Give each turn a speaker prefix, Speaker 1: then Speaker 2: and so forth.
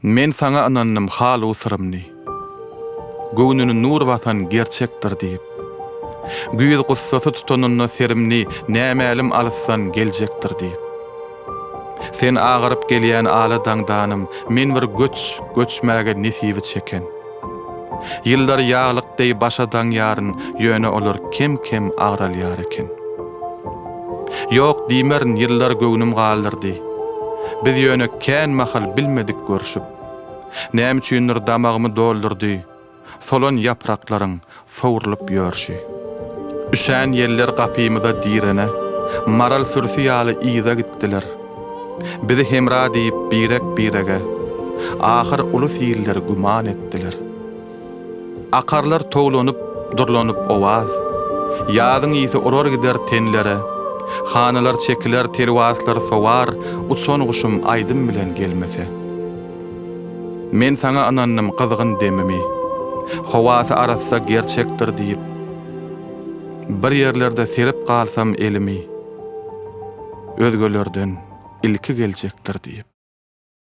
Speaker 1: Men saňa ynandym hal-u syrymny. Göwnüni nur basan gerçekdir diýip. Güýz gussasy tutanynda serimni nämälim alysdan geljekdir diýip. Sen agaryp gelýän ala daňdanym, men bir göç, göçmäge nesibi çeken. Ýyllar ýaglyk deý başa daňýaryn, ýöne olar kem-kem agralýar eken. Ýok diýmerin, ýyllar göwnüm galdyrdy. Biz ýöne kän mahal bilmedik görşüp. Näme üçindir damagymy doldurdy, solan ýapraklaryň sowrulyp ýörşi. Üşän ýeller gapymyza direne, maral sürüsi ýaly yza gitdiler. Bizi hemra diýip birek-birege, ahyr ulus iller güman etdiler. Akarlar towlanyp, durlanyp owaz. Ýazyň ysy urar gider tenlere. Hanalar çekiler, telwaslar sowar, uçan guşum aýdym bilen gelmese. Men saňa ynandym gyzgyn demimi. Howasy arassa gerçekdir diýip. Bir ýerlerde serip galsam elimi. Özgelerden ilki geljekdir diýip.